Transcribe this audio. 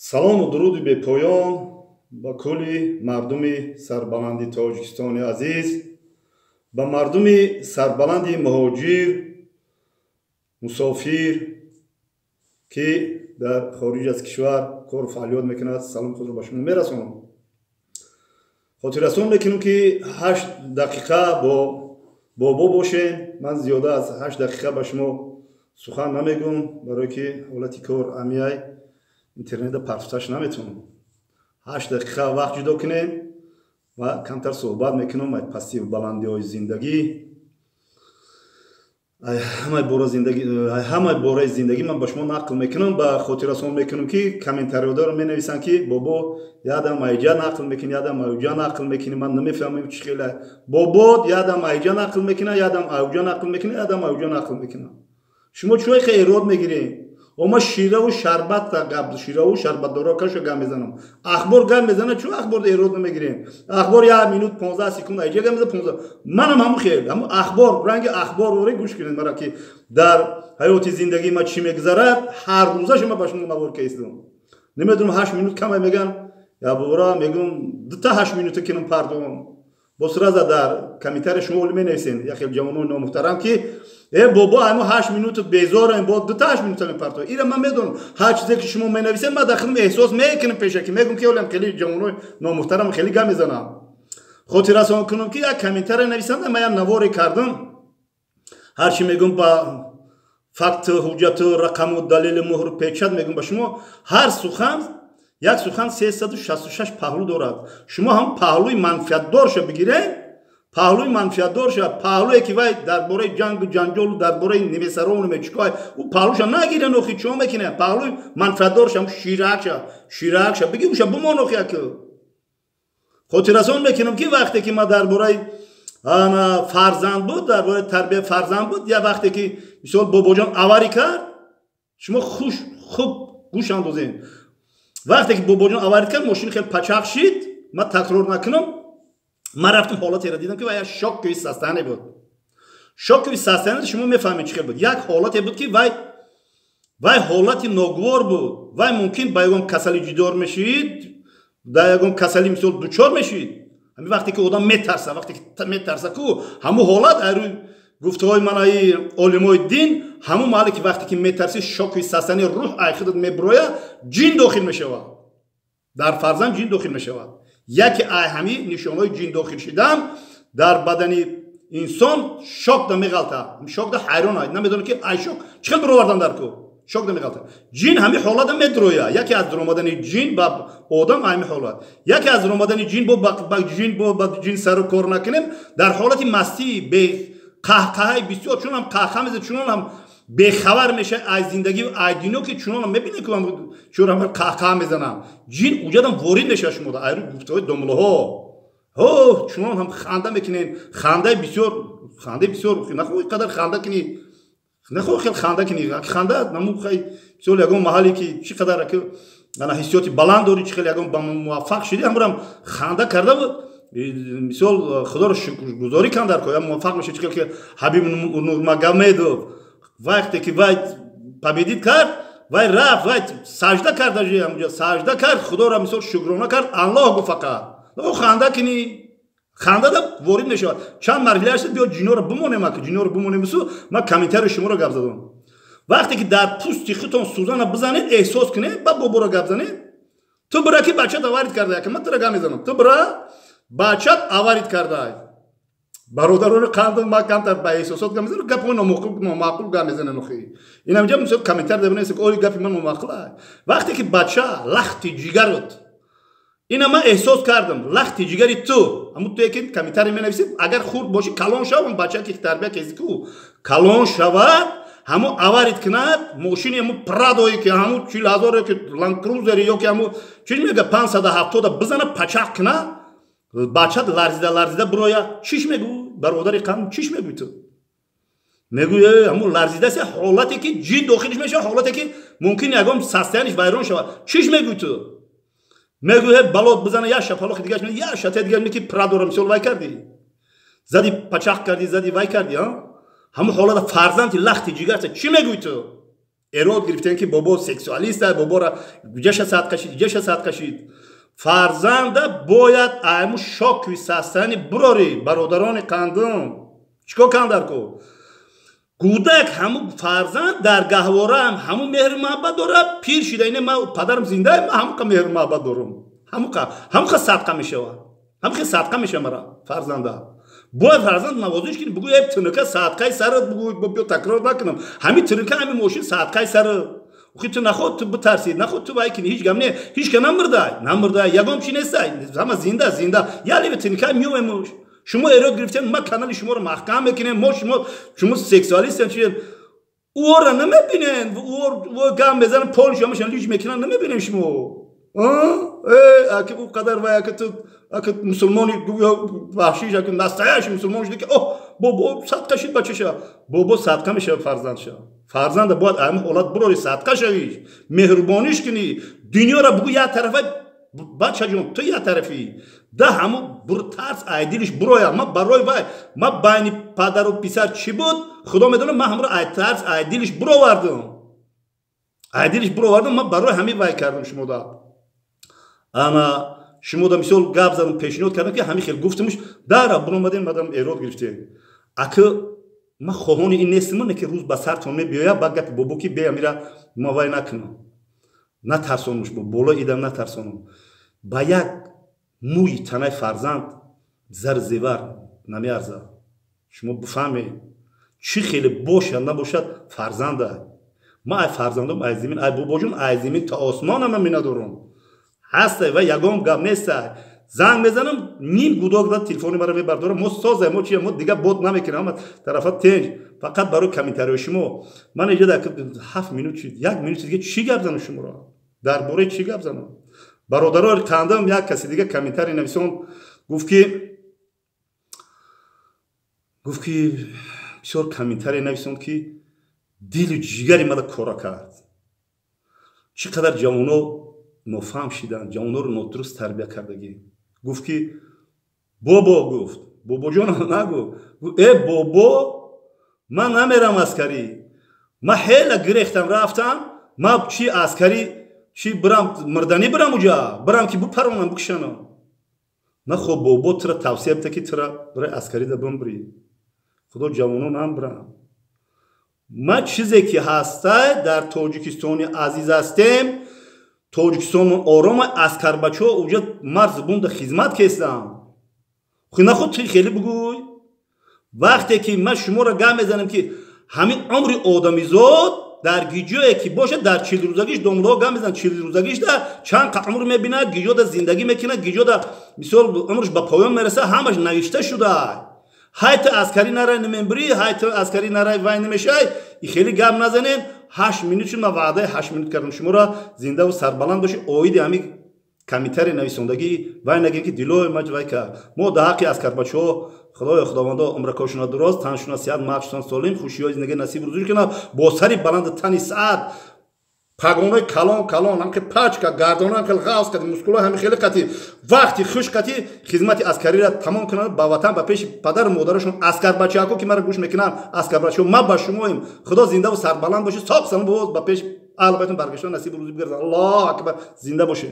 Салому дуруди бепоён ба кулли мардуми сарбаланди Тоҷикистони азиз, ба мардуми сарбаланди муҳоҷир, мусофир, ки дар хориҷ аз кишвар кору фаъолият мекунад, салом худро ба шумо мерасонам. Хотиррасон мекунам, ки 8 дақиқа бо бобо бошем. Ман зиёда аз 8 дақиқа ба шумо сухан намегӯм, барое ки ҳолати кор амияй, интернета партофташ наметавонам. 8 дақиқа вақт ҷудо кунем ва камтар суҳбат мекунам ай пастиву баландиҳои зиндагӣ, ҳамаи бораи зиндагӣ ман ба шумо нақл мекунам. Ба хотиррасон мекунам, ки комментариёдоро менависанд, ки бобо ядам айҷа нақл мекунӣ, ядам айҷа нақл мекунӣ, ман намефаҳмам чӣ хеле бобо ядам айҷа нақл мекунад, ядам айҷа нақл мекунад, ядам айҷа нақл мекунад. Шумо чӯй хе эрод мегиред? Ома шираву шарбат гап, шираву шарбатдоро каша гап мезанам, ахбор гап мезанам. Чӯ ахбор эрод намегирем? Ахбор 1 минут 15 секунд айҷа гап мезанам, 15. Манам ҳаму хел, ҳаму ахбор ранги ахбор воре. Гӯш кунед мара, ки дар ҳаёти зиндагии ма чӣ мегузарад. Ҳар рӯза шума ба шумо навор кестам. Намедонам, 8 минут камай меган, ябора мегум, дута 8 минута кинам пардон. Боз раза дар комментария шумо оли менависен, як хел ҷавонони номуҳтарам, ки э бобо, ҳамо 8 минута безорем, бо дута 8 минута мепартои. Ира ман медонам, ҳар чизе ки шумо менависен, ман дар худам эҳсос мекунам, пешакӣ мегум, ки олям хеле ҷавонои номуҳтарам хеле гап мезанам. Хотиррасон кунам, ки як комментария нависанда, ман як наворе кардам, ҳарчи мегум ба факту ҳуҷҷату рақаму далели муҳру печат мегум ба шумо. Ҳар сухан, як сухан 366 паҳлӯ дорад. Шумо ҳам паҳлӯи манфиатдорша бигиред, паҳлӯи манфиатдорша, паҳлӯе ки вай дар бораи ҷангу ҷанҷолу дар бораи немесарону мечикоай, ӯ паҳлӯша нагирен. Охи чо мекунед? Паҳлӯи манфиатдорша, ширакша, ширакша биги, уша бумон. Охи яку хотиррасон мекунам, ки вақте ки ман дар бораи фарзанд буд, дар бораи тарбияи фарзанд буд, я вақте ки мисол бобоҷон аварӣ кард, шумо хуш хуб гӯш андозем. Вақте ки бобоҷон аварӣ кард, мошин хеле пачақ шид, ман такрор накунам. Ман рафтам, ҳолатеро дидам, ки вай як шоковый состояние буд. Шоковый состояние шумо мефаҳмед чӣ хел буд. Як ҳолате буд, ки вай ҳолати ногувор буд. Вай мумкин ба ягон касали ҷидор мешид, дар ягон касали мисол дучор мешид. Ҳамин вақте ки одам метарса, вақте ки метарса ку, ҳамун ҳолат, айрӯи гуфтаҳои манаи олимои дин, ҳамун маҳалле ки вақте ки метарсӣ, шоковый состояние, рӯҳ ай худат мебироя, ҷин дохил мешавад дар фарзанд, ҷин дохил мешавад. Яке ай ҳамин нишонҳои ҷин дохил шидан дар бадани инсон шок да меғалта, шок да ҳайрон, намедонад, ки ай шок чӣ хел бировардан дар ку, шок да меғалта. Ҷин ҳамин ҳолата медроя. Яке аз дуромадани ҷин ба одам ҳамин ҳолат, яке аз дуромадани ҷин бо ба ҷин, бо ба ҷин сару кор накунем, дар ҳолати мастӣ бе қаҳқаҳаи бисёр, чунам қаҳқаҳа мезад, чунонам бехабар мешавад аз зиндагӣ, ай дунё, ки чунонам мебинед, ки чунам қаҳқаҳа мезанам, ҷин уҷадам ворид мешавад шумода. Айрӯ гуфтаҳои домлаҳо ҳо, чунон ҳам ханда мекунед, хандаи бисёр, хандаи бисёр. Нахоҳ қадар ханда кунӣ, нахоҳ хел ханда кунӣ, ханда наму хай мисол ягон маҳалле ки чӣ қадар ана ҳиссиёти баланд дорӣ, чӣ хел ягон ба муваффақ шудӣ, ҳамурам ханда карда буд. Мисол, худоро шукргузорӣ кан дар кор, муваффақ мешавӣ. Чӣ хел ки Ҳабиб Нурмагомедов вақте ки вай победить кард, вай рафт, вай сажда кард, ҳамуҷа сажда кард, худоро мисол шукрона кард, Аллоҳ гуфт. Фақат ханда кунӣ, хандада ворид мешавад. Чанд марҳила шуд, биё ҷиноро бимонем, ака ҷиноро бимонем. Су ман комментарии шуморо гап задам. Вақте ки дар пӯсти худтон сӯзана бизанед, эҳсос кунед, ба боборо гап занед. Ту бира, ки бачат аварить карда, яка ман тура гап мезанам. Ту бира, бачат аварить кардаай. Бародарони қандам, ман камтар ба эҳсосот гап мезанам, гапҳои номаъқул гап мезанам. Охи инамҷа мисол комментар дабинависед, ои гапи ман номаъқул. Вақте ки бача лахти ҷигарот, ина ман эҳсос кардам, лахти ҷигари ту, ҳамун туе ки комментарий менависӣ, агар хурд бошӣ, калон шав, бача ки тарбия кези ку, калон шавад, ҳамун аварить кунад мошини, ҳамун Прадое ки ҳамун 40 000, ки Ландкрузери, ё ки ҳамун чиз мега 570-а бизана, пачақ кунад, бачат ларзида ларзида бироя, чиш мегӯ? Бародари қанд, чиш мегӯй? Ту мегӯй, ҳамун ларзидасе, ҳолате ки ҷин дохилиш мешавад, ҳолате ки мумкин ягон состояние ш вайрон шавад. Чиш мегӯй? Ту мегӯй, балот бизана, як шапалоқи дигаш, як шате дигаш, ки Прадора мисол вай кардӣ, зади, пачақ кардӣ, зади, вай кардӣ, ҳамун ҳолата фарзанди лахти ҷигарса, чӣ мегӯй ту? Эрод гирифтем, ки бобо сексуалист, бобора ҷаша садқа шид, ҷаша садқа шид. Фарзанда бояд айму шоковый состояние бурорӣ. Бародарони қандум, чикор кан дар ко кӯдак, ҳаму фарзанд дар гаҳвораам ҳаму меҳру муҳаббат дорад. Пир шида, ине ма падарам зинда, ма ҳамуқа меҳру муҳаббат дорам, ҳамуқа садқа мешавад, ҳамухе садқа мешава мара. Фарзанда бояд фарзанд навозиш кунӣ, бугӯ: «Э, тунука садқаи сарат», бугӯ, биё такрор накунам, ҳамин тунука, ҳамин мошин садқаи сарат. Охи ту наход, ту битарсӣ, наход, ту вай кунӣ, ҳеҷ гап не, ҳеҷ ка намурдай, намурдай, ягон чи нестай, ҳама зинда, зинда. Яле тунука меоемуш. Шумо эрод гирифтем, ма канали шуморо маҳкам мекунем, мо шумо сексуалистем, чи ӯро намебинен, ӯ гам мезанам, полиш ҳамашон лич мекунан, намебинем шумо. Аки ӯ қадар вай, аки ту, аки мусулмони ваҳшиш, аки настоящий мусулмон шуди, ки о, бобо садқа шид бачаша, бобо садқа мешава фарзандша. Фарзанда бояд ҳамин ҳолат бурори, садқа шавиш, меҳрубониш кунӣ, дунёра бугӯ як тарафа, бачаҷон, ту як тарафӣ да, ҳаму тарс ай дилиш буроя. Ма барои вай, ма байни падару писар чӣ буд, Худо медонад, ма ҳамро ай тарс ай дилиш буровардам, ай дилиш буровардам. Ма барои ҳамин вай кардам шумода, ана шумода мисол гап задам, пешниҳод кардам, ки ҳамин хел гуфтамуш, дара буромадем, мадам эрод гирифтем. Аки ма хоҳони ин нестам, не ки рӯз ба сартон мебиёяд, ба гапи бобо ки беамира ма вай накунам, натарсонумш, боло идам натарсонум. Ба як мӯи танаи фарзанд зар зевар намеарзад. Шумо бифаҳмед, чӣ хеле бошад набошад, фарзанда. Ма ай фарзандом ай зимин, ай бобоҷон, ай зимин то осмонама минадорум ҳастай ва ягон гап нестай. Занг мезанам, ним гудок да телефони маро мебардорам. Мо созай, мо чи, мо дига бод намекунам, ҳама тарафа тенҷ. Фақат барои комментариҳои шумо ман иҷо 7 минут шид, як минути дига чӣ гап занам шуморо, дар бораи чӣ гап занам? Бародарои қандам, як каси дига комментарий нависон, гуфт ки бисёр комментарий нависонд, ки дилу ҷигари мада кора кард. Чӣ қадар ҷавоно нофаҳм шиданд, ҷавоноро нодуруст тарбия кардагӣ. Гуфт ки бобо, гуфт, бобоҷон нагу, э бобо, ман намерам аскарӣ, ман ҳела гирехтам, рафтам, ма чи аскарӣ, чи бирам, мирданӣ бирам, уҷа бирам, ки бипаронам, бикушанам. На хоб, бобо тура тавсия бита, ки тура барои аскарида бимбирӣ. Худо ҷавонон ҳам бирам. Ма чизе ки ҳастай, дар Тоҷикистони азиз ҳастем, Тоҷикистон орома, аскарбачаҳо уҷа марз бунда хизмат кестам. Наход ти хеле бугӯй, вақте ки ман шуморо гап мезанам, ки ҳамин умри одамизод дар гиҷое ки бошад, дар 40 рӯзагиш домлаҳо гап мезананд, 40 рӯзагишда чанд қа умр мебинад, гиҷода зиндагӣ мекунад, гиҷода мисол умрш ба поён мерасад, ҳамаш навишта шуда. Ҳай, ту аскарӣ нарай, намембирӣ, ҳай, ту аскарӣ нарай, вай намешай. И хеле гап назанем. 8 минут шуд, ман ваъдаи 8 минут кардам шуморо. Зиндаву сарбаланд бошед. Оиди ҳамин комментарий нависондагӣ вай нагем, ки дилои ма вай кард. Мо дар ҳаққи аскарбачаҳо, Худоё, Худовандо, умракошона дуроз, таншуна сиҳат, мағзшон солим, хушиҳои зиндагӣ насиб рӯзӣ кунад, бо сари баланду тани саат, пагонои калон калон, ҳамхел пачка гардона, ҳамхел ғавз кати, мускулои ҳами хеле қати, вақти хуш қати хизмати аскариро тамом кунанд, ба ватан, ба пеши падару модарашон. Аскарбачаҳако, ки маро гӯш мекунанд, аскарбачаҳо, ма ба шумоем. Худо зиндаву сарбаланд бошед, соқ салом, боз ба пеши аҳли байтон баргаштан насиб рӯзӣ бигардад. Аллоҳу акбар, зинда бошед.